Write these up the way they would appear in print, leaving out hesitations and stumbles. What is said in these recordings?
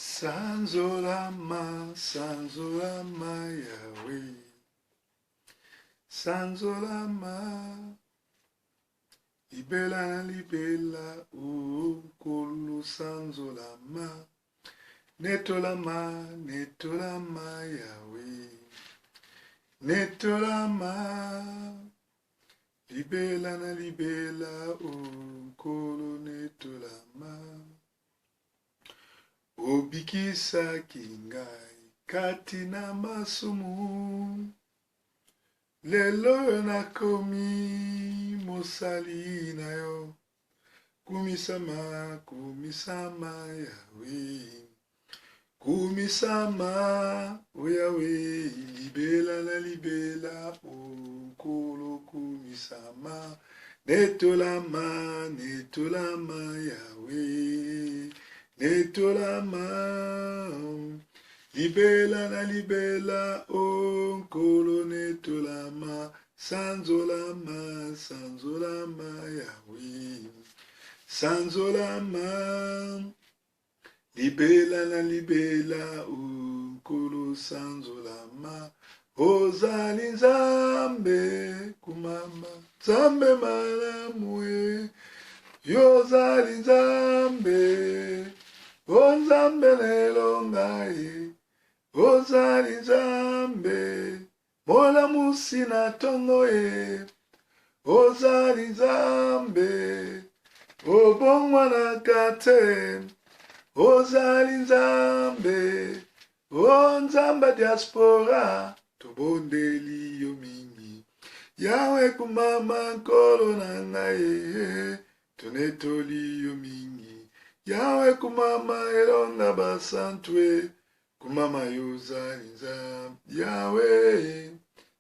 Sanzolama, sanzolama Yahweh. Sanzolama libela na libela, o Nkolo sanzolama. Netolama, netolama Yahweh. Netolama libela na libela, o Nkolo netolama. Obikisaki ngai kati na masumu, lelo oyo nakomi mosali na yo. Kumisama, kumisama Yahweh. Kumisama, o Yahweh, libela na libela, o Nkolo kumisama. Netolama, netolama Yahweh, netolama libela na libela, o Nkolo netolama, sanzolama, sanzolama Yahweh, sanzolama libela na libela, o Nkolo sanzolama. Ozali Nzambe kumama, Nzambe malamu e, yo ozali Nzambe, o Nzambe lelo ngai, ozali Nzambe, molamusi na tongo e, ozali Nzambe, obongwanaka te, ozali Nzambe, o Nzambe diaspora, tobondeli yo mingi. Yawe kumama Nkolo na ngai e, tonetoli yo mingi. Yawe kumama elonga basantu e, kumama yo ozali Nzambe. Yawe,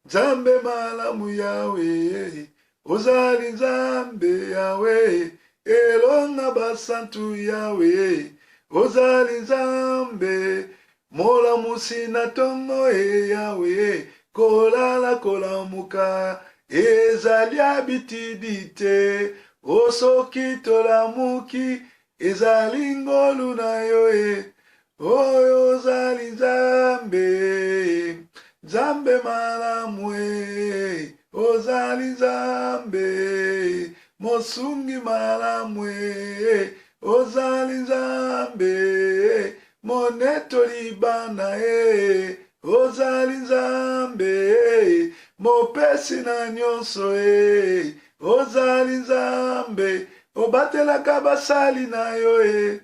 Nzambe malamu Yawe, ozali Nzambe Yawe, elonga basantu Yawe, ozali Nzambe, molamusi na tongo e Yawe, kolala kolamuka ezali abitidi te, o soki tolamuki ezali ngolu na yo e, oyo ozali Nzambe, Nzambe malamu e, ozali Nzambe, mosungi malamu e, ozali Nzambe, monetoli bana e, ozali Nzambe, mopesi na nyonso e, ozali Nzambe, obatelaka basali na yo e,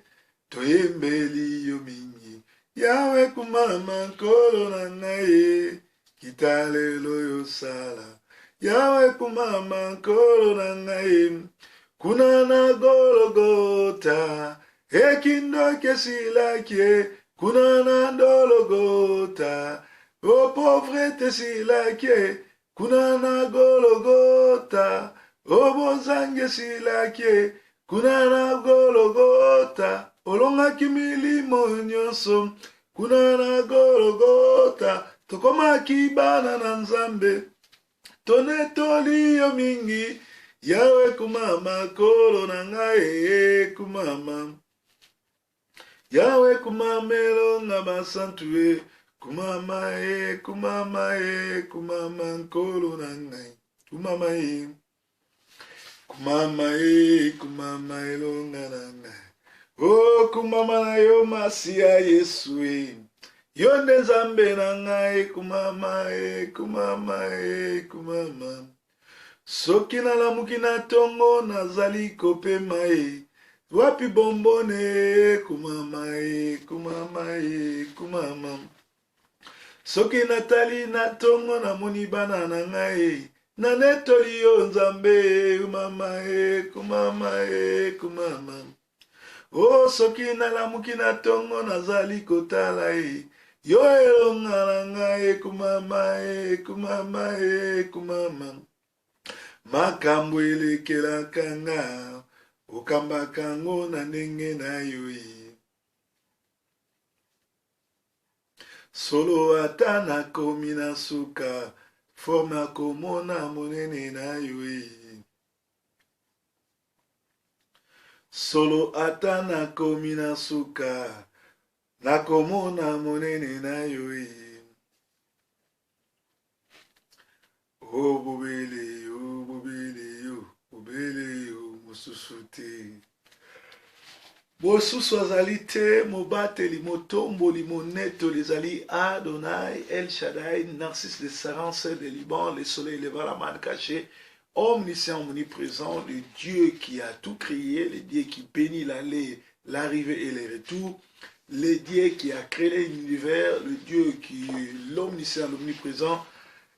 toyembeli yo mingi. Yawe kumama Nkolo na ngai e, kita lelo yosala. Yawe kumama Nkolo na ngai e, kuna na Gologota, ekindoki esilaki e, kuna na Gologota, o pauvrete esilaki e, kuna na Gologota, o bozangi esilaki e, kuna na Gologota, olongaki milimo nyonso, kuna na Gologota, tokomaki bana na Nzambe, tonetoli yo mingi. Yawe kumama Nkolo na ngai e, kumama. Yawe kumama elonga basantu e, kumama e, kumama e, kumama Nkolo na ngai, kumama e, kumama e, kumama elonga na ngai. O kumama na yo Masiya Yesu e, yo nde Nzambe na ngai, kumama e, kumama e, kumama. Soki nalamuki na tongo nazali kopema e, wapi bombone e, kumama e, kumama e, kumama. Soki natali na tongo namoni bana na ngai e, nanetoli yo Nzambe e, kumama e, kumama e, kumama. O soki nalamuki na tongo nazali kotala e, yo elonga na ngai e, kumama e, kumama e, kumama. Makambo elekelaka nga, okambaka ngo na ndenge na yo e. Solo ata nakomi na suka, forme ya komona monene na yo e. Solo ata nakomi na suka. Nakomona monene na yo e. O bobele yo, bobele yo, bobele yo, mosusu te. Mosusu azali te, mobateli, motomboli, monetoli ezali Adonai, El Shaddai, Narcisse de Sarance, de Liban, le soleil levant, la manne cachée, omniscient, omniprésent, le Dieu qui a tout créé, le Dieu qui bénit l'aller, l'arrivée et les retours, le Dieu qui a créé l'univers, le Dieu qui est l'omniscient, l'omniprésent,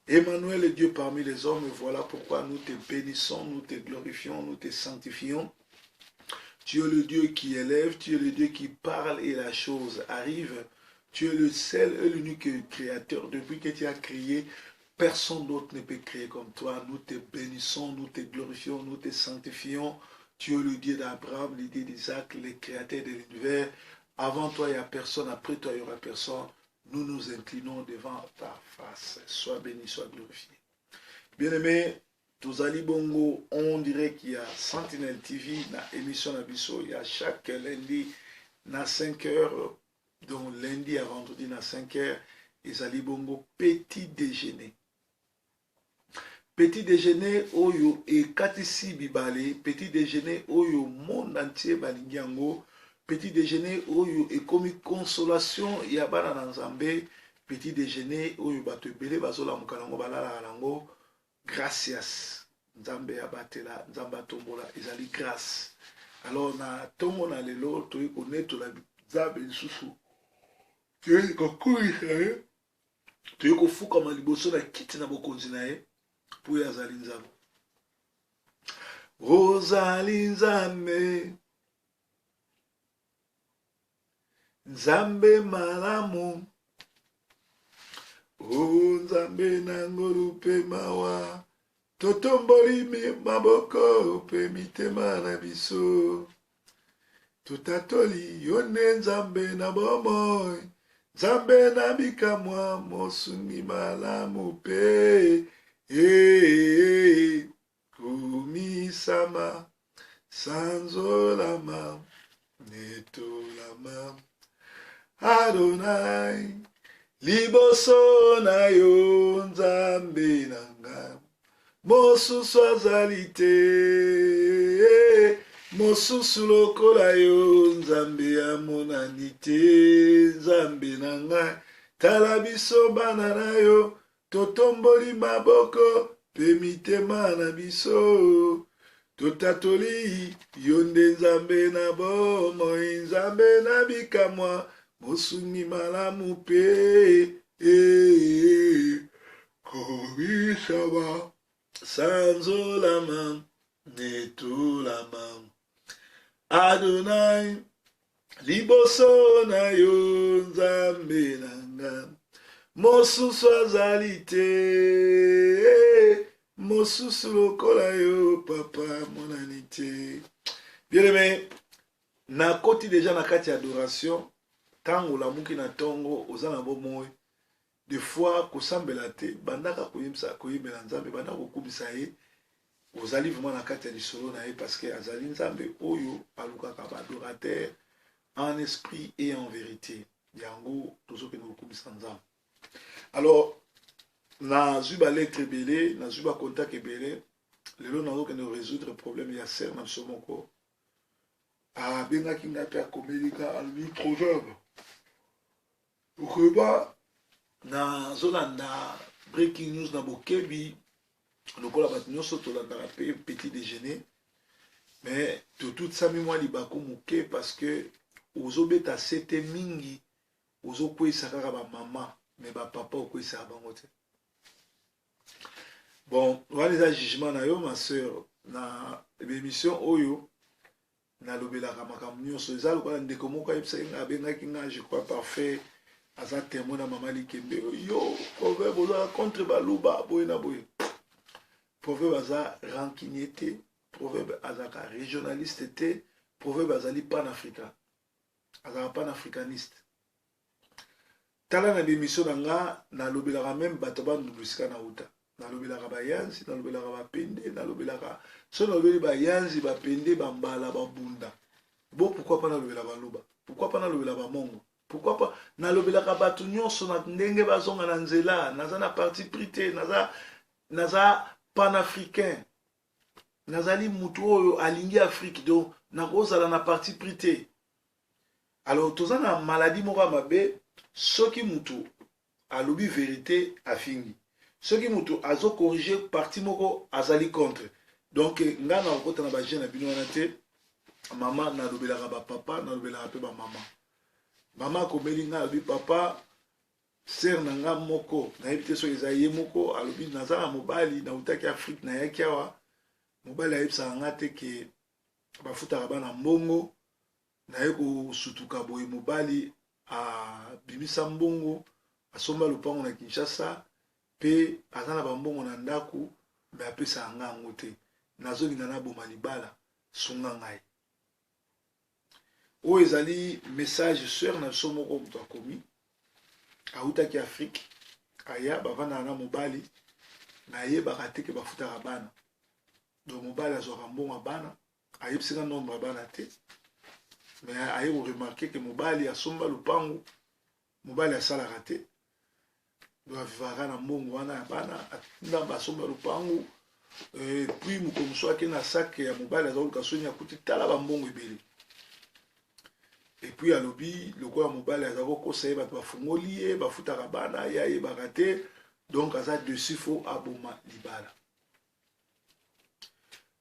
Emmanuel, le Dieu parmi les hommes, voilà pourquoi nous te bénissons, nous te glorifions, nous te sanctifions. Tu es le Dieu qui élève, tu es le Dieu qui parle et la chose arrive. Tu es le seul et l'unique créateur. Depuis que tu as créé, personne d'autre ne peut créer comme toi. Nous te bénissons, nous te glorifions, nous te sanctifions. Tu es le Dieu d'Abraham, le Dieu d'Isaac, le créateur de l'univers. Avant toi, il n'y a personne. Après toi, il n'y aura personne. Nous nous inclinons devant ta face. Sois béni, sois glorifié. Bien-aimé, tozali bongo on dirait qu'il y a Sentinelle TV na émission na biso il y a chaque lundi na 5 heures, donc lundi à vendredi na 5 heures, ezali bongo petit déjeuner. Petit déjeuner oyo ekatisi bibale, petit déjeuner oyo monde entier balingi yango, petit déjeuner oyo ekomi consolation ya bana na Nzambe, petit déjeuner oyo bato ebele bazolamuka nango, balalaka nango. Gracias Nzambe abatela, Nzambe atombola, ezali grâce. Alors na ntongo na lelo toyei konetola Nzambe lisusu, toyei kokulisa ye, toyei kofukama liboso na kiti na bokonzi na ye, mpo ye azali Nzambe. Ozali Nzambe, Nzambe malamu, o Nzambe na ngolu mpe mawa, totomboli maboko mpe mitema na biso, totatoli yo nde Nzambe na bomoi, Nzambe na bikamwa, mosungi malamu mpe kumisama, sanzolama, netolama, Adonai, liboso na yo Nzambe na nga, mosusu azali te, mosusu lokola yo Nzambe amonani te, Nzambe na ngai, tala biso bana na yo, Totomboli maboko mpe mitema na biso, totatoli yo nde Nzambe na bomoi, Nzambe na bikamwa, mosungi malamu mpe kobisama, sanzolama, netolama. Adonai, liboso na yo Nzambe na nga, mosusu azali te, mosusu lokola yo papa monani te. Bien-aimé, nakoti deja na kati ya adoration. Ntango olamuki na ntongo, oza na bomoi, des fois kosambela te, bandaka koyebisa, koyembela Nzambe, bandaka kokumisa ye. Ozali vraiment na kati ya lisolo na ye, parce que azali Nzambe oyo alukaka ba adorateur en esprit et en vérité. Yango tozokende kokumisa Nzambe. Alors nazwi ba lettre ebele, nazwi ba contact ebele. Lelo nazokende résoudre problème ya sœur na biso moko. Abengaki ngai mpe akomeli nga, alobi proverbe okoyeba. Nazolanda breaking news na bokebi lokola bato nyonso tolandaka mpe petit déjeuner, mais totutisami mwa libaku moke parce que ozobeta sete mingi, ozokweyisa kaka bamama, mais bapapa okweyisaka bango te. Bon, wana eza jugement na yo, ma sœur. Na émission oyo nalobelaka makambo nyonso. Eza lokola ndeko moko ayebisaki nga, abengaki nga, je crois parfait aza témoin na mama Likembe: yo proverbe ozala contre baluba boye na boye. Proverbe aza rancunier te, proverbe azalaka régionaliste te, proverbe azali panafricain, azalaka panafricaniste. Tala na bémission na nga, nalobelaka même bato bandundu esika na uta, nalobelaka bayanzi, nalobelaka bapende, nalobelaka so nalobeli bayanzi, bapende, bambala, babunda. Bo pourquoi pas nalobela baluba? Pourquoi pas nalobela bamongo? Pourquoi pas? Nalobelaka bato nyonso na ndenge bazonga na nzela. Naza na parti pris te, naza naza panafricain. Nazali mutu oyo alingi Afrique, donc nakozala na parti pris te. Alors toza na maladie moko ya mabe, soki mutu alobi verite afingi, soki mutu azo corriger parti moko azali contre. Donc nga nakokota na ba jeu na bino wana te. Mama, nalobelaka ba papa, nalobelaka pe ba mama. Mama akomeli nga, alobi papa, sœur na nga moko, nayebi te soki eza ye moko, alobi naza na mobali, nautaki Afrique, nayaki awa, mobali ayebisaka nga te ke bafutaka bana mbongo, naye kosutuka boye, mobali abimisa mbongo, asomba lopango na Kinshasa, pe aza na bambongo na ndako, me apesaka nga yango te, nazolinga naboma libala, sunga ngai. Oyo ezali message sœur na biso moko moto akomi, awutaki Afrique, aya bavandaka na mobali, nayebaka te ke bafutaka bana. Donc mobali azwaka mbongo ya bana, ayebisi nga nombre ya bana te, mais aye ko remarquer ke mobali asomba lopango, mobali asalaka te, donc avivaka na mbongo wana ya bana, atinda asomba lopango. Et puis mokolo mosusu ake na sac ya mobali, aza koluka soni, akuti tala bambongo ebele. Et puis alobi lokola mobali aza kokosa ye, bato bafungoli ye, bafutaka bana, ye ayebaka te, donc aza dessus, fo aboma libala.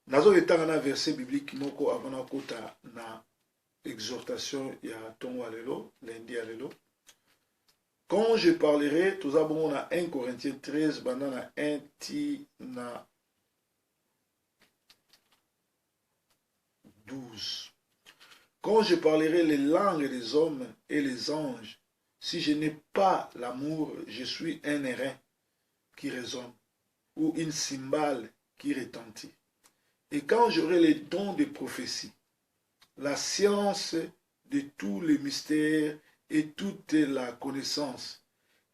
Nazoketanga na verset biblique moko avant nakota na exhortation ya ntongo ya lelo, lundi ya lelo. Quand je parlerai, toza bongo na 1 Corinthiens 13, banda na 1 ti na 12. Quand je parlerai les langues des hommes et les anges, si je n'ai pas l'amour, je suis un airain qui résonne ou une cymbale qui retentit. Et quand j'aurai les dons de prophétie, la science de tous les mystères et toute la connaissance,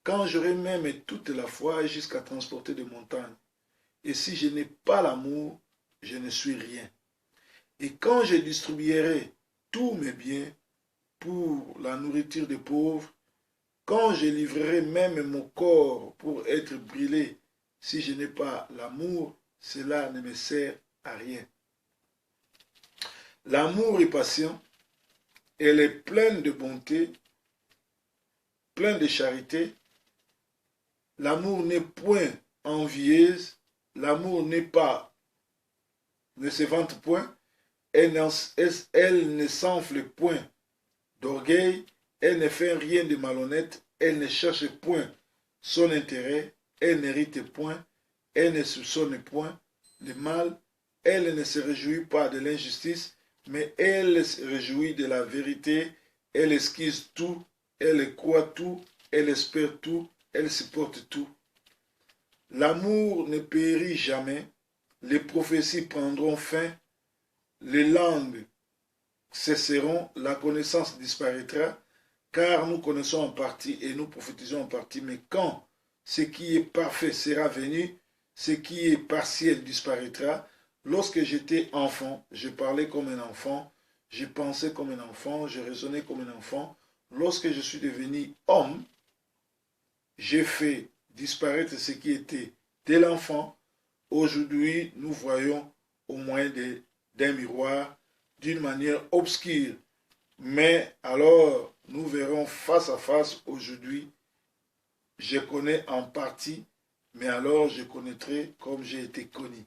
quand j'aurai même toute la foi jusqu'à transporter des montagnes, et si je n'ai pas l'amour, je ne suis rien. Et quand je distribuerai tous mes biens pour la nourriture des pauvres, quand je livrerai même mon corps pour être brûlé, si je n'ai pas l'amour, cela ne me sert à rien. L'amour est patient, elle est pleine de bonté, pleine de charité. L'amour n'est point envieuse, l'amour n'est pas, ne se vante point, elle, elle ne s'enfle point d'orgueil, elle ne fait rien de malhonnête, elle ne cherche point son intérêt, elle n'hérite point, elle ne soupçonne point le mal, elle ne se réjouit pas de l'injustice, mais elle se réjouit de la vérité, elle esquisse tout, elle croit tout, elle espère tout, elle supporte tout. L'amour ne périt jamais, les prophéties prendront fin, les langues cesseront, la connaissance disparaîtra, car nous connaissons en partie et nous prophétisons en partie, mais quand ce qui est parfait sera venu, ce qui est partiel disparaîtra. Lorsque j'étais enfant, je parlais comme un enfant, je pensais comme un enfant, je raisonnais comme un enfant. Lorsque je suis devenu homme, j'ai fait disparaître ce qui était de l'enfant. Aujourd'hui, nous voyons au moyen d'un miroir, d'une manière obscure. Mais alors, nous verrons face à face. Aujourd'hui, je connais en partie, mais alors je connaîtrai comme j'ai été connu.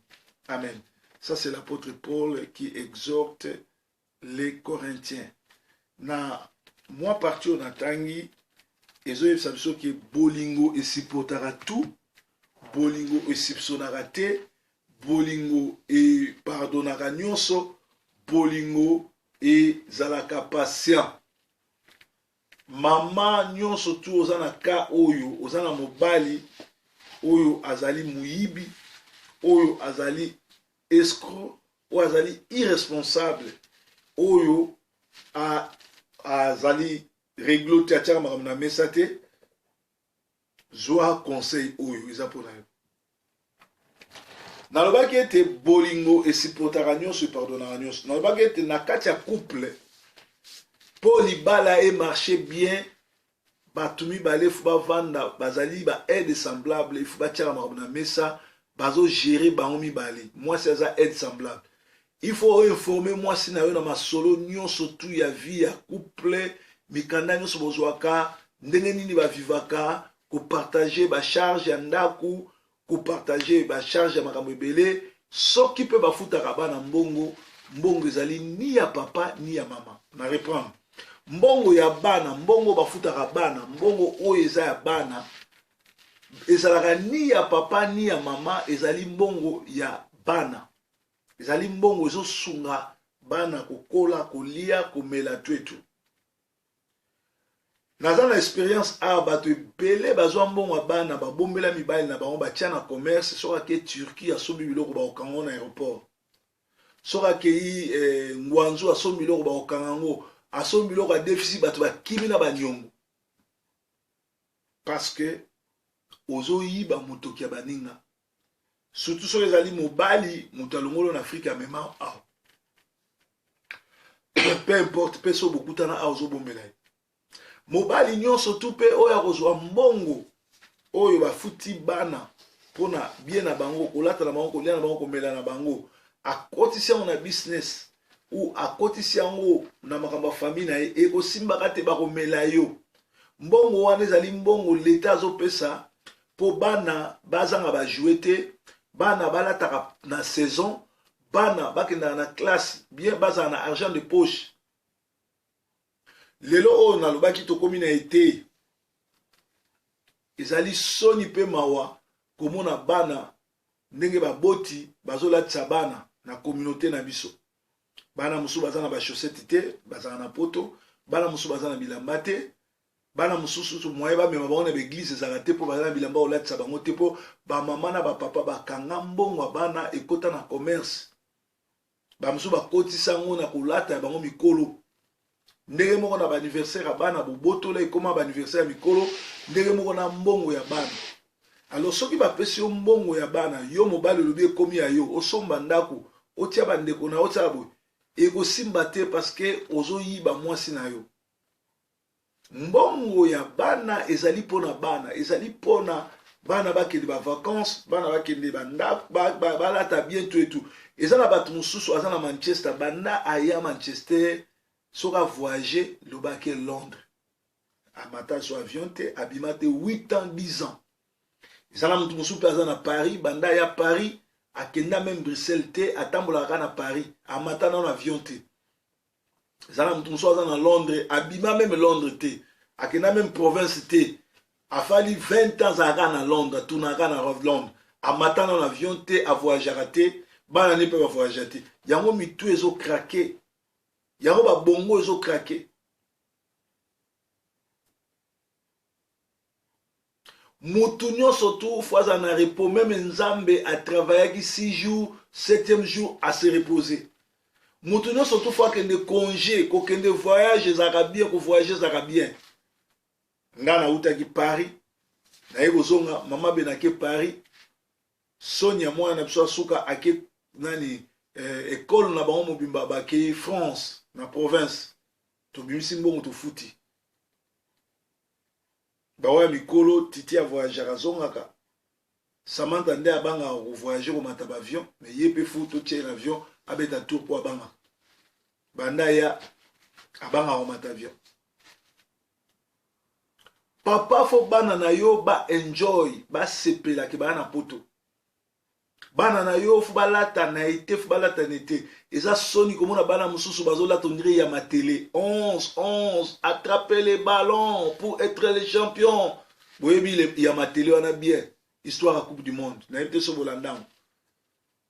Amen. Ça, c'est l'apôtre Paul qui exhorte les Corinthiens. Na mwa partie oyo natangi ezoyebisa biso ke bolingo esupportaka tout, bolingo esupsonaka te, bolingo epardonaka nyonso, bolingo ezalaka patient. Mama nyonso tu oza na cas oyo, oza na mobali oyo azali moyibi, oyo azali escroc, oyo azali irresponsable, oyo azali réglo te, atiaka makambo na mesa te, zwa conseil oyo eza mpona yo. Nalobaki ete bolingo esupportaka nyonso, epardonaka nyonso. Nalobaki ete na kati ya couple, mpo libala emarche bien, Bato mibale faut bavanda, bazali ba aide semblable, il faut batiaka makambo na mesa, bazogere bango mibale. Mwasi aza aide semblable. Il faut oinforme mwasi na yo na masolo nyonso tu ya vie ya couple, mikanda nyonso bozwaka, ndenge nini bavivaka, kopartage bacharge ya ndako, kopartage bacharge ya makambo ebele. Soki mpe bafutaka bana mbongo, mbongo ezali ni ya papa ni ya mama. Na reprendre, mbongo ya bana, mbongo bafutaka bana, mbongo oyo eza ya bana ezalaka ni ya papa ni ya mama, ezali mbongo ya bana, ezali mbongo ezosunga bana kokola, kolia, komela, twetu. Naza na experience awa, bato ebele bazwa mbongo ya bana, babombela mibali na bango, batia na commerce. Soki ake Turquie, asombi biloko, bakokanga ngo na aéroport. Soki akei Ngwanzu, asombi biloko, bakokanga yango. Asombi biloko ya déficit, bato bakimi na baniongo, parce que ozoyiba motoki ya baninga, surtout soki ezali mobali moto alongolo na Afrika, amema awa, peu importe. Mpe so bokutana awa, ozobombela ye. Mobali nyonso tu mpe oyo akozwa mbongo oyo bafuti bana mpona bien na bango, kolata na bango, kolia na bango, komela na bango, akotisi yango na business ou akotisi yango na makambo ya famille na ye, ekosimbaka te, bakomela yo. Mbongo wana ezali mbongo leta azopesa mpo bana bazanga bajouets te, bana balataka na saison, bana bakendaka na classe bien, bazala na argent de poche. Lelo oyo nalobaki, tokomi na ete ezali soni mpe mawa komona bana ndenge baboti bazolatisa bana na communauté na biso. Bana mosusu baza na bachaussettes te, bazala na Poto. Bana mosusu baza na bilamba te. Bana mosusu, moyen bamema bango na baéglise ezalaka te, mpo baza na bilamba kolatisa bango te, mpo bamama na bapapa bakanga mbongo ya bana, ekota na commerce. Bamosusu bakotisa yango na kolata ya bango mikolo. Ndenge moko na baanniversaire ya bana, bobotola, ekóma baanniversaire ya mikolo. Ndenge moko na mbongo ya bana. Alors soki bapesi yo mbongo ya bana, yo mobali olobi ekomi ya yo, osomba ndako, otia bandeko na, otiaka boye, ekosimba te, parce que ozoyiba mwasi na yo. Mbongo ya bana ezali mpona bana, ezali mpona bana bakende bavacances, bana bakende bandako, balata bien, tout et tout. Eza na bato mosusu aza na Manchester, banda aya Manchester, soki avoyage, lobaki Londres, amata so avion te, abima te 8 ans, 10 ans. Eza na moto mosusu mpe aza na Paris, banda aya Paris, akenda même Bruxelles te, atambolaka kaka na Paris, amata nano avion te. Eza na moto mosusu aza na Londres, abima même Londres te, akenda même province te, afali 20 ans, azalaka na Londres, atunaka na Londres, amata nano avion te, avoyageaka te. Bana ne mpe bavoyagea te. Yango mitu ezocraquer, yango babongo ezocraquer. Mutu nyonso tu faut aza na repos. Même Nzambe atravaillaki 6 jours, 7e jour ase reposer. Mutu nyonso tu faut akende congé, kokende voyage ezalaka bien, kovoyage ezalaka bien. Nga nautaki Paris, naye kozonga, mama benake Paris. Sonia, mwana na biso asuka, ake nani, ekole na bango mobimba bakei France na province. Tobimisi mbongo, tofuti baoya mikolo. Titi avoyageaka, azongaka. Samantha nde abangaka kovoyage, komata baavion, mais ye mpe faut totia na avion, abeta tour, mpo abangaka. Banda ya abangaka komata avion. Papa, faut bana na yo baenjoy, basepelaki baya na Poto. Bana na yo faut balata na ete, faut balata na ete. Eza soni komona bana mosusu bazolata on dirait ya matele 11 11, attraper les ballons pour être les champions. Boyebi ya matele wana bien, histoire ya Coupe du monde, nayebi te so bolandango.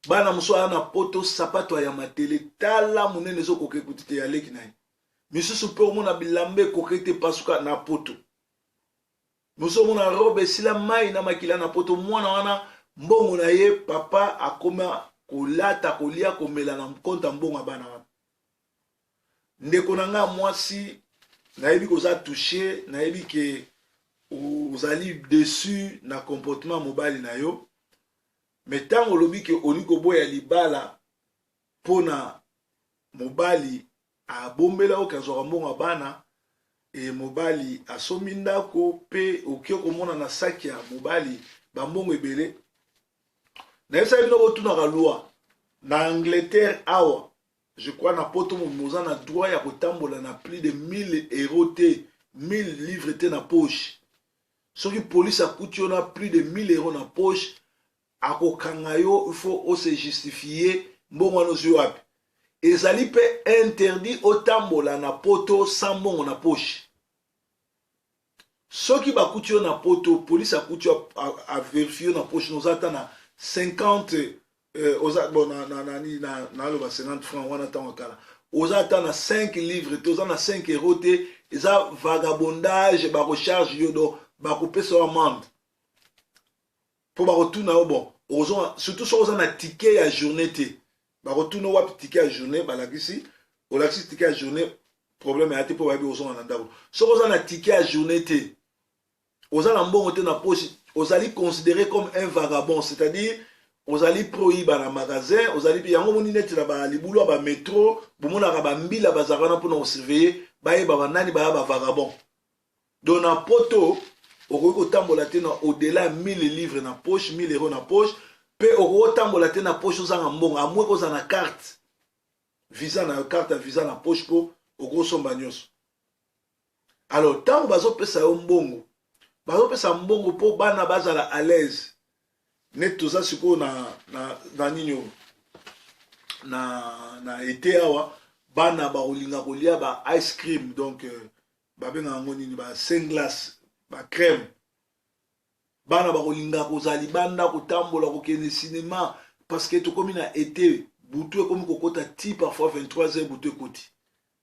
Bana mosusu aya na Poto, sapato ya matele, tala monene, ezokoka ekuti te ya leki na ye. Misusu mpe omona bilamba ekoki te, pasuka na Poto. Mosusu omona robe esila mai na makila na Poto. Mwana wana, mbongo na ye, papa akoma kolata, kolia, komela na compte ya mbongo ya bana wana. Ndeko na nga mwasi, nayebi koza touché, nayebi ke ozali déçu na comportement mobali na yo, mais ntango olobi ke olingi koboya libala mpona mobali abombela oyo azwaka mbongo ya bana. E mobali asombi ndako mpe oke komona na saki ya mobali bambongo ebele. Nayebisaki bino botunaka loi na Angleterre awa, je crois na poto mobimba oza na droit ya kotambola na plus de 1000 euros te, 1000 livres te na poche. Soki police akuti yo na plus de 1000 euros na poche, akokanga yo, il faut ose justifier mbongo wana ozwi wapi. Ezali mpe interdit otambola na poto sans mbongo na poche. Soki bakuti yo na poto, police akuti yo, averifie yo na poche, oza ata na 50 oza bon na na na na naloba 50 francs wana ntango kala, oza ata na 5 livre te, oza na 5 euro te, eza vagabondage, bakocharge yo, donc bakopesa yo amende mpo bakotuna yo. Bon, ozonga, surtout soki oza na ticket ya journée te, bakotuna wapi ticket ya journée. Balakisi, olakisi ticket ya journée, problème ya te mpo bayebi ozonga na ndako. Soki oza na ticket ya journée te, oza na mbongo te na poche, ozali considéré comme un vagabond, c'est-à-dire ozali proyiba na magasin, ozali yango. Moni neti na balibulu ya bametro, bomonaka bambila bazalaka wana mpona kosurveiller, bayeba banani baya bavagabond. Donc na poto okoki kotambola te na au-delà ya 1000 livre na poche, 1000 euro na poche, mpe okoki kotambola te na poche ozanga mbongo, à moins kozala na carte Visa, na carte ya Visa na poche, mpo okosomba nyonso. Alors ntango bazopesa yo mbongo, bazopesa mbongo mpo bana bazala à l'aise. Neti toza sikoyo na nini oyo na été awa, bana bakolinga kolia ba ice cream, donc babengaka yango nini, ba saint glace, bacrème. Bana bakolinga kozala libanda, kotambola, kokende cinéma, parce que tokomi na été, butu ekomi kokota ti parfois 23 heures, butu ekoti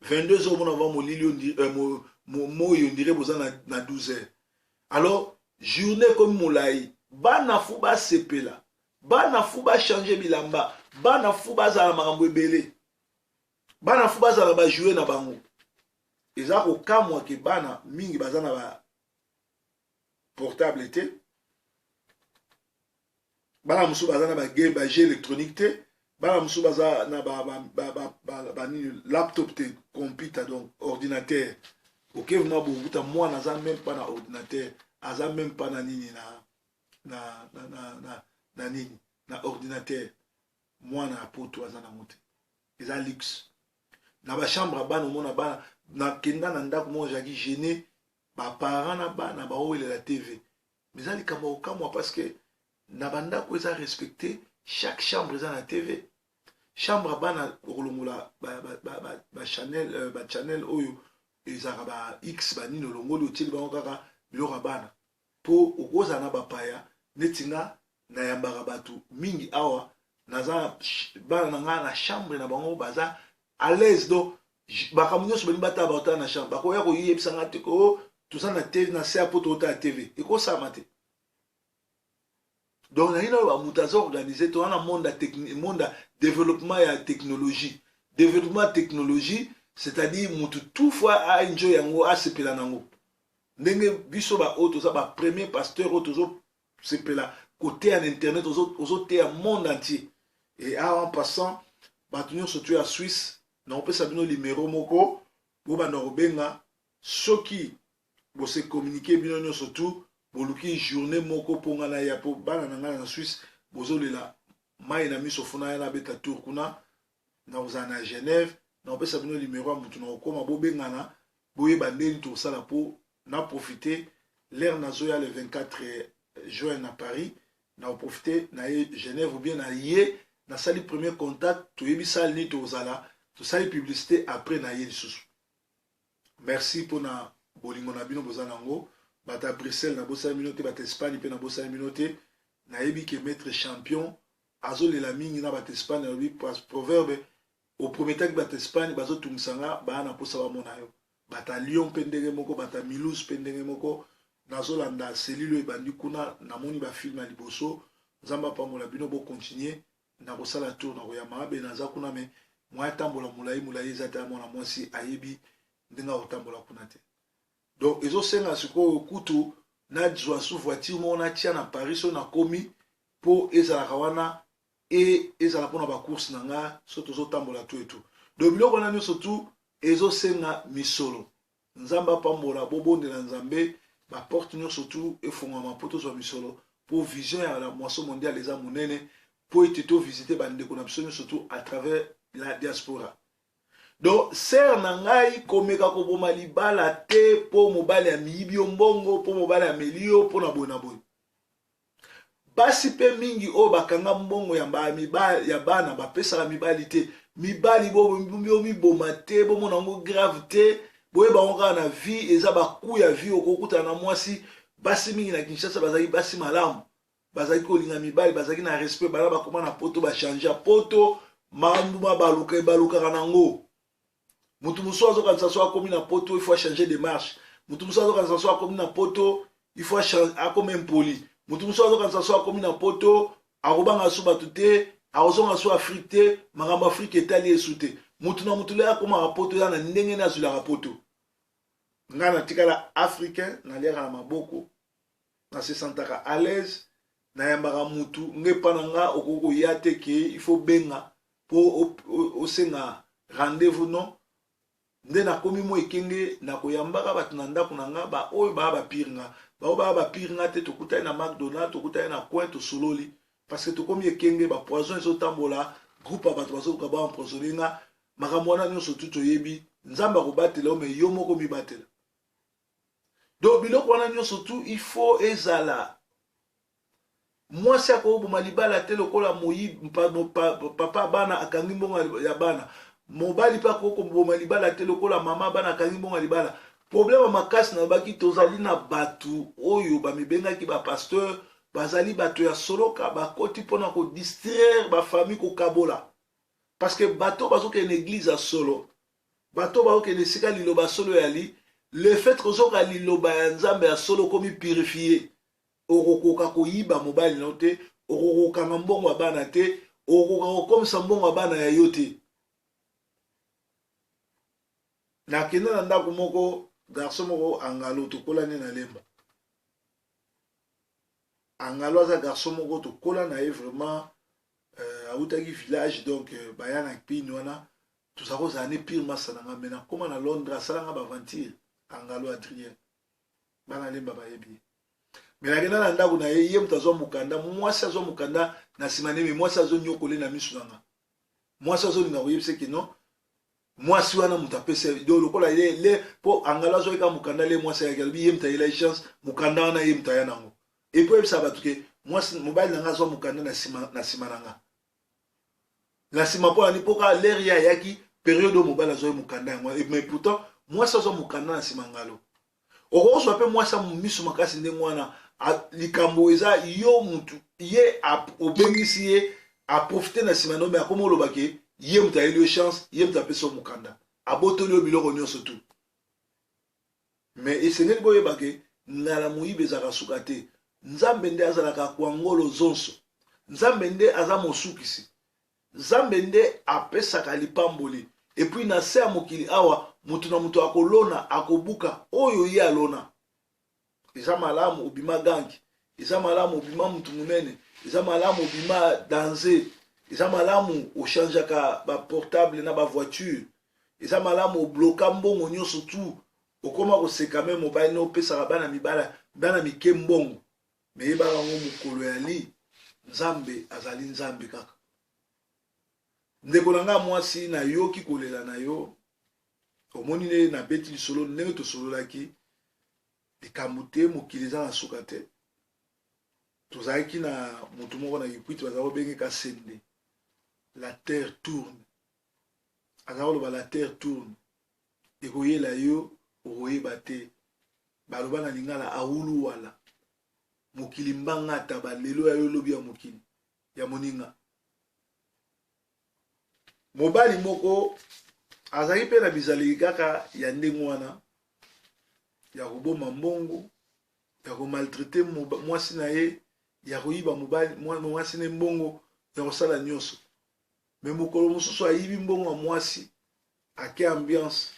22 heures, omona va molili, moi on dirait boza na 12 heures. Alors journée ekomi molai, bana faut basepela, bana faut bachange bilamba, bana faut bazala makambo ebele, bana faut bazala bajouets na bango. Eza kokamwa ke bana mingi baza na ba portable te, bana mosusu baza na bagame, bajeux électronique te, bana mosusu baza na banini, laptop te, computer, donc ordinateur. Oke vraiment bokuta mwana aza même pas na ordinateur, aza même pas na nini, na nini, na ordinateur. Mwana ya poto aza nango te, eza luxe. Na bachambre ya bana, omona bana, nakenda na ndako moko, ezalaki gêné, baparent na bana baowelela TV. Mais eza likambo ya kokamwa, parce que na bandako eza respecté, chaque chambre eza na TV. Chambre ya bana, okolongola bachannel, bachannel oyo ezalaka ba x banini, olongoli, otieli bango kaka biloko ya bana, mpo okozala na bapaya. Neti nga nayambaka bato mingi awa, naza bana na nga na chambre na bango baza à l'aise, donc makambo nyonso balingi batala, baotala na chambre. Bakoya koyebisa nga te o toza na TV na se ya po tootala TV, ekosalama te. Donc nayi na bamoto aza organise, toza na monde ya développement ya technologie, développement ya technologie, c'est-à-dire motu tout faut aenjoy yango, asepela nango. Ndenge biso baoyo toza bapremier pasteur oyo tozosepela koteya na internet, ozoteya monde entier. Et awa, en passant, bato nyonso to ya Suisse, nakopesa bino limero moko, bobanda kobenga. Soki bose communiquer bino nyonso tu, boluki journée moko mpo nga na ya, mpo bana na ngai na Suisse bozolela mai na miso, funa ya nabeta tour kuna, nakozala na Genève. Nakopesa bino limero ya motu, nakokoma, bobengana, boyeba ndeni tosala mpo na profite l'heure nazoya le 24 juin na Paris. Na profite na ye Genève ou bien na ye nasali premier contact, toyebi sali nini tozala, tosali publicité, après na ye lisusu. Merci mpona bolingo na bino boza nango. Bato ya Bruxelles, nabosani bino te. Bato Espagne mpe, nabosani bino te. Nayebi ke maître champion azolela mingi na bato Espagne. Alobi proverbe oprometaki bato Espagne, bazotungisa nga, baya na mposa bamona yo. Bato ya Lyon mpe ndenge moko, bato ya Mulhouse mpe ndenge moko. Nazolanda selile oyo ebandi kuna, namoni bafilm ya liboso. Nzambe apambola bino, bocontinue na kosala tour na koyamba abe. Naza kuna, me mwa atambola molai molai eza te, mwana mwasi ayebi ndenge akotambola kuna te. Donc ezosenga sikoyo kutu nazwa su voiture moko, natia na Paris oyo nakomi, mpo ezalaka wana e ezala mpona bacourse na nga so tozotambola tu etu. Donc biloko wana nyonso tu ezosenga misolo. Nzambe apambola, bobondela Nzambe, ba porte nyonso tu efongwama mpo tozwa misolo, mpo vision ya la moisson mondiale eza monene, mpo ete to visite bandeko na biso nyonso tu à travers la diaspora. Donc sœur na ngai, komeka koboma libala te mpo mobali amiyibi yo mbongo, mpo mobali ameli yo, mpo na boye na boye. Basi mpe mingi oyo bakanga mbongo ya bana bapesaka mibali te. Mibali bomiboma te, bomona yango grave te, boyeba yango kaka na vie eza baku ya vie. Okokutana na mwasi, basi mingi na Kinshasa bazalaki basi malamu, bazalaki kolinga mibali, bazalaki na respect. Bana bakoma na poto, bachange poto, makambo mabaluka ebalukaka nango. Motu mosusu azokanisa so akomi na poto, il faut changer de marche. Motu mosusu azokanisa so akomi na poto, il faut akoma impoli. Motu mosusu azokanisa so akomi na poto, akobanga so bato te, akozonga so Afrique te, makambo Afrique etali esu te. Motu na motu le akomaka poto, eza na ndenge nde azwilaka poto. Ngai natikala africain, naliaka na maboko, nasesantaka à l'aise, nayambaka mutu nge epa na nga. Okoki koya te ke il faut benga mpo osenga rendez-vous, non. Nde nakomi mo ekenge, nakoyambaka bato na ndako na nga, baoyo baya bapire nga, baoyo baya bapire nga te. Tokutani na McDonald, tokutani na coin, tosololi, parce que tokomi ekenge. Bapoison ezotambola, groupe ya bato bazoluka baempoisonne nga. Makambo wana nyonso tu toyebi, Nzambe akobatela yo, me yo moko mibatela. Donc biloko wana nyonso tu, il faut ezala. Mwasi akoboma libala te lokola moyi papa bana akangi mbongo ya bana. Mobali mpe akoki koboma libala te lokola mama bana akangi mbongo ya libala. Problème ya makasi nalobaki, tozali na bato oyo bamibengaki bapasteur, bazali bato ya soloka, bakoti mpona kodistraire bafamille, kokabola. Parce que bato bazokende église ya solo, bato bakokende esika liloba solo yali, le fait kozoka liloba ya Nzambe ya solo, okomi purifie, okokoka koyiba mobali na yo te, okokoka kokanga mbongo ya bana te, okokoka kokomisa mbongo ya bana ya yo te. Nakende na ndako moko, garçon moko angalo, tokolani na Lemba. Angalo aza garçon moko tokola na ye vraiment, awutaki village, donc baya na pine wana, toza kozala ne pire masa na nga. Me nakóma na Londres, asalanga baaventure. Angalo Adrien, bana Lemba bayebi ye. Me nakenda na ndako na ye, ye moto azwa mokanda, mwasi azwa mokanda na nsima nde, me mwasi azonyokole na miso na nga. Mwasi azolinga koyebisa ke non, mwasi wana moto apesa do lokola ye le, mpo angalo azwaki kaka mokanda le mwasi ayaki, alobi ye moto ayelaki chance, mokanda wana ye moto aya nango. Epo oyebisa bato ke mwasi mobali na nga azwa mokanda na nsima, na nsima na nga, na nsima. Mpo nani? Mpo kaka l'heure ye ayaki, période oyo mobali azwaki mokanda yango. Mais pourtant mwasi azwa mokanda na nsima ngalo. Okozwa mpe mwasi ya miso makasi ndenge wana, likambo eza yo mutu ye obengisi ye, aprofite na nsima no, me akoma oloba ke ye moto ayeli yo chance, ye moto apesi yo mokanda, abotoli yo biloko nyonso tu. Me esengeli boyeba ke ngala moyibi ezalaka suka te. Nzambe nde azalaka kwangolo zonso, Nzambe nde aza mosukisi, Nzambe nde apesaka lipamboli. Et puis na se ya mokili awa, motu na moto akolona, akobuka oyo ye alona. Eza malamu obima ganki, eza malamu obima mutu monene, eza malamu obima danze, eza malamu ochangeaka baportable na bavoiture, eza malamu obloka mbongo nyonso tu, okoma koseka me mobali na opesaka bana mibala, bana mike mbongo. Me yebaka yango, mokolo ya li Nzambe azali Nzambe kaka. Ndeko na ngai mwasi, nayoki kolela na yo. Omoni nde nabeti lisolo ndenge tosololaki likambo te. Mokili eza na suka te. Tozalaki na motu moko na Kikwiti, bazala kobengeka Sende, la terre tourne. Aza koloba la terre tourne, ekoyela yo, okoyeba te. Baloba na lingala awuluwala, mokili mbanga ata balelo ya yo, lobi ya mokili ya moninga. Mobali moko azalaki mpe na bizaleli kaka ya ndenge wana, ya koboma mbongo, ya komaltraite mwasi na ye, ya koyiba mobali mwasi ne mbongo, ya kosala nyonso. Me mokolo mosusu ayibi mbongo ya mwasi, ake ambiance,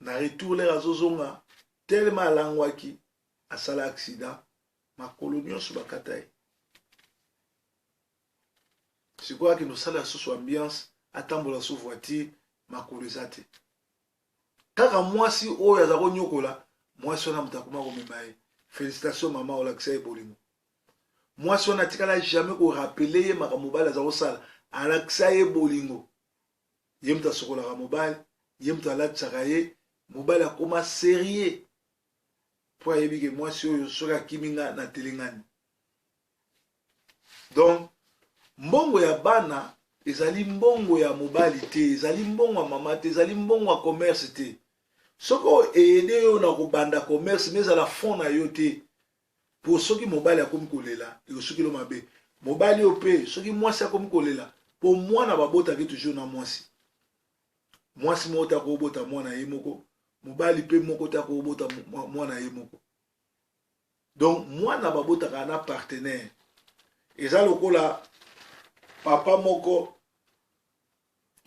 na retour l'heure azozonga, telema alangwaki, asala accident, makolo nyonso bakata ye. Sikoyo akende kosala susu ambiance, atambola su voiture, makolo eza te. Kaka mwasi oyo aza konyokola mwasi wana moto akoma komema ye. Felicitation mama, olakisa ye bolingo. Mwasi wana atikala jamais korapele ye makambo mobali aza kosala, alakisa ye bolingo. Ye moto asokolaka mobali, ye moto alatisaka ye, mobali akoma serieux mpo ayebi ke mwasi oyo soki akimi nga natelengani. Donc mbongo ya bana ezali mbongo ya mobali te, ezali mbongo ya mama te, ezali mbongo ya commerce te. Soki oyo eede yo na kobanda commerce, mais ezala fond na yo te, po soki mobali akomi kolela ekosukelo mabe. Mobali oyo pe soki mwasi akomi kolela, po mwana babotaki toujours na mwasi, mwasi moko te akobota mwana ye moko, mobali pe moko te akobota mwana ye moko. Donc mwana babotaka na partenaire. Eza lokola papa moko,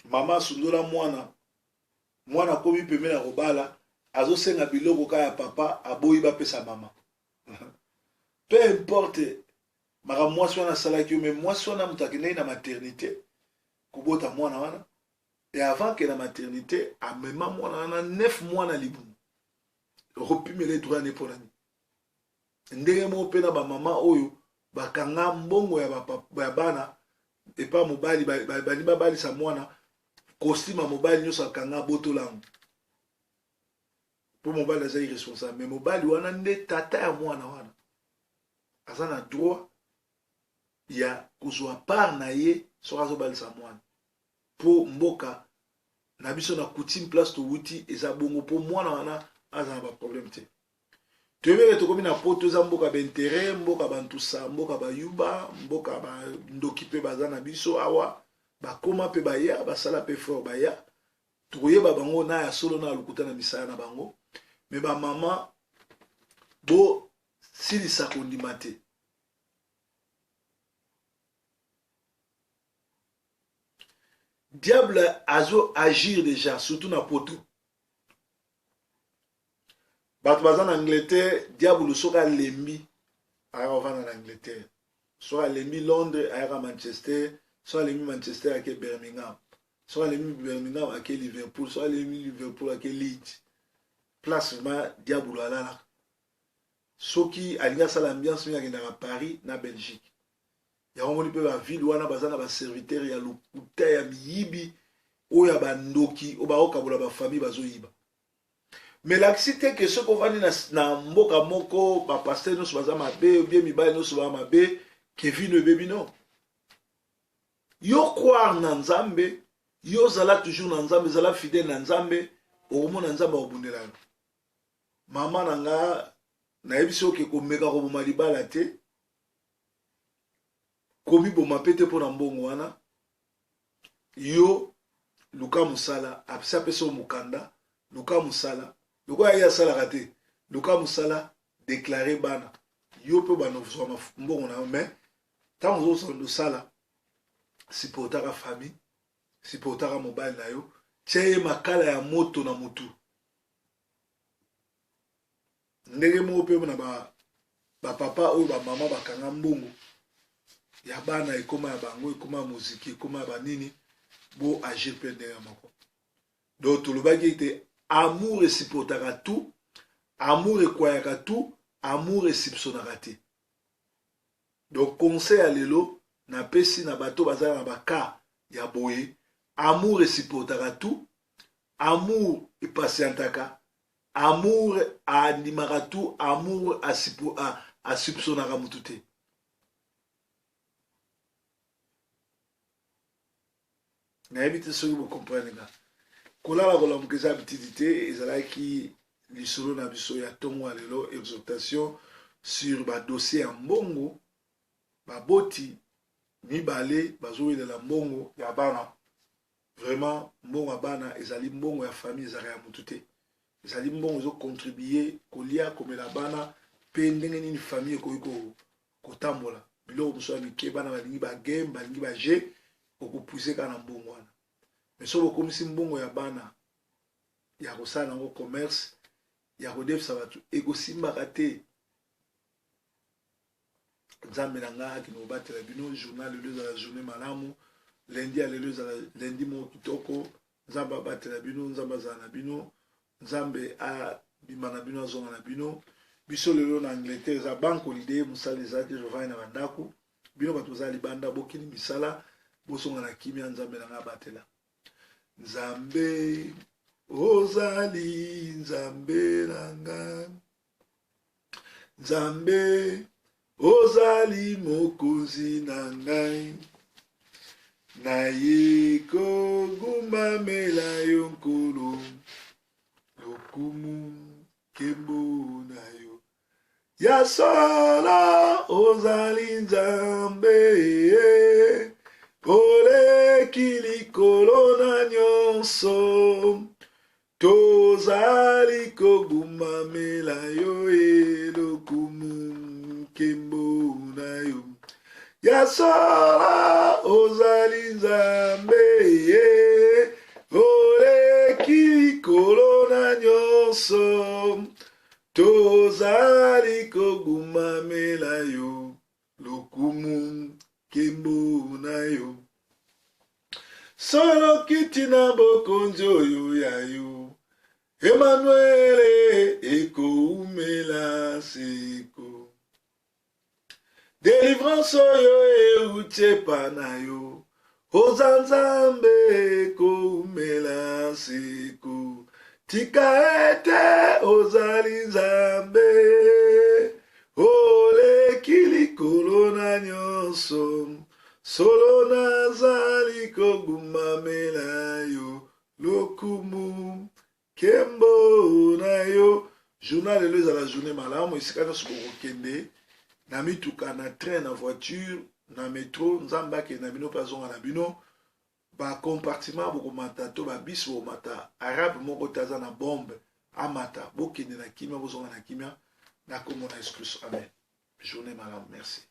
mama asundola mwana, mwana akomi pembeni ya kobala, azosenga biloko kaka ya papa, aboyi bapesa mama. Peu importe makambo mwasi wana asalaki yo, mais mwasi wana moto akendaki na maternité kobota mwana wana, et avant ke na maternité amema mwana wana 9 mois na libumu. Okopimela ye droit ne mpo na nini? Ndenge moko mpe na bamama oyo bakanga mbongo ya, ya bana epa mobali, balingi babalisa mwana, costume ya mobali nyonso akanga abotola yango mpo mobali aza irresponsable. Mais mobali wana nde tata ya mwana wana, aza na droit ya kozwa part na ye soki azobalisa mwana. Mpo mboka na biso na coutume place towuti eza bongo, mpo mwana wana aza na baproblème te. Toyebeke tokomi na poto, eza mboka baintere, mboka bantusa, mboka bayuba, mboka bandoki mpe baza na biso awa, bakoma mpe baya, basala mpe fort baya, tokoyeba bango na ya solo na ya lokuta na misala na bango. Me bamama bosilisa kondima te. Diable azo agir dejà surtout na poto. Bato baza na Angleterre, diable soki alembi ayaka kovanda na Angleterre, soki alembi Londres ayaka Manchester, soki alembi Manchester ake Birmingham, soki alembi Birmingham ake Liverpool, soki alembi Liverpool ake Leeds. Place vraiment diable alalaka. Soki alingi asala ambiance mingi akendaka Paris na Belgique. Yango omoni mpe ba ville wana baza na ba serviteur ya lokuta ya miyibi oyo ya bandoki oyo bakokabola ba famille bazoyiba. Mais elakisi te ke soki ovandi na, na mboka moko ba pasteur nyonso baza mabe obie mibali nyonso baza mabe ke vino ebebi no. Yo croire na Nzambe, yo zala toujours na Nzambe, zala fidèle na Nzambe, okomona Nzambe akobundela yo. Mama na nga nayebisi yo ke komeka koboma libala te, komiboma pe te mpo na mbongo wana. Yo luka mosala, apesi apesa yo mokanda, luka mosala. Lokola ye asalaka te, luka mosala, deklare bana. Yo mpe obanda kozwa mbongo na yo, mais ntango ozozwa osala, supportaka famille, supportaka mobali na yo, tia ye makala ya moto na motu. Ndenge moko mpe na ba ba papa oyo ba mama bakanga mbongo ya bana ekoma ya bango, ekoma ya moziki, ekoma ya banini, bo agir mpe ndenge moko. Donc tolobaki ete amour esupportaka tout, amour ekwayaka tout, amour esupsonaka te. Donc conseil ya lelo napesi na bato baza na ba cas ya boye, amour esupportaka tout, amour epatientaka, Amour andimaka tout, amour a soupçonnaka mutu te. Nayebi te soki bo comprendre nga. Kolala kolamuka eza habitude te, ezalaki lisolo na biso ya tongo ya lelo, exhortation sur ba dossier ya mbongo, baboti mibale bazowelela mbongo ya bana. Vraiment mbongo ya bana ezali mbongo ya famille, ezalaka ya mutu te. Ezali mbongo ezo contribuer kolia komela bana pe ndenge nini famille ekoki kotambola. Biloko mosusu ya mike bana balingi ba game, balingi ba jeu, okopuise kaka na mbongo wana. Mais soki bokomisi mbongo ya bana ya kosala nango commerce, ya kodefisa bato, ekosimbaka te. Nzambe na nga akende kobatela bino. Journal lelo ezala journée malamu, lundi ya lelo ezala lundi moko kitoko. Nzambe abatela bino, Nzambe azala na bino. Nzambe abima na bino azonga na bino. Biso lelo na Angleterre eza bank holiday, mosala eza te, tovandi na bandako. Bino bato boza libanda bokini misala, bozonga na kimia. Nzambe na ngai abatela. Nzambe ozali Nzambe na ngai, Nzambe ozali mokonzi na ngai, naye kogumbamela yo Nkolo, lokumu nkembo na yo. Ya solo ozali Nzambe, oleki likolo na nyonso. Tozali kogumbamela yo e lokumu nkembo na yo. Ya solo ozali Nzambe ye oleki likolo na nyonso. Tozali kogumbamela yo lokumu nkembo na yo. Solo kiti na bokonzi oyo ya yo Emanuele ekoumela seko. Delivrance oyo euti epa na yo oza Nzambe ekoumela seko. Tika ete ozali Nzambe oleki likolo na nyonso. Solo nazali kogumbamela yo, lokumu, nkembo na yo. Journal lelo ezala journée malamu, esika nyonso bokokende na mituka, na train, na voiture, na metro, Nzambe akende na bino mpe azonga na bino. Ba compartiment bokomata to ba bus bokomata, arabe moko te aza na bombe amata, bokende na kimia, bozonga na kimia na kombo na Yesu Kristo. Amen. Journée malamu, merci.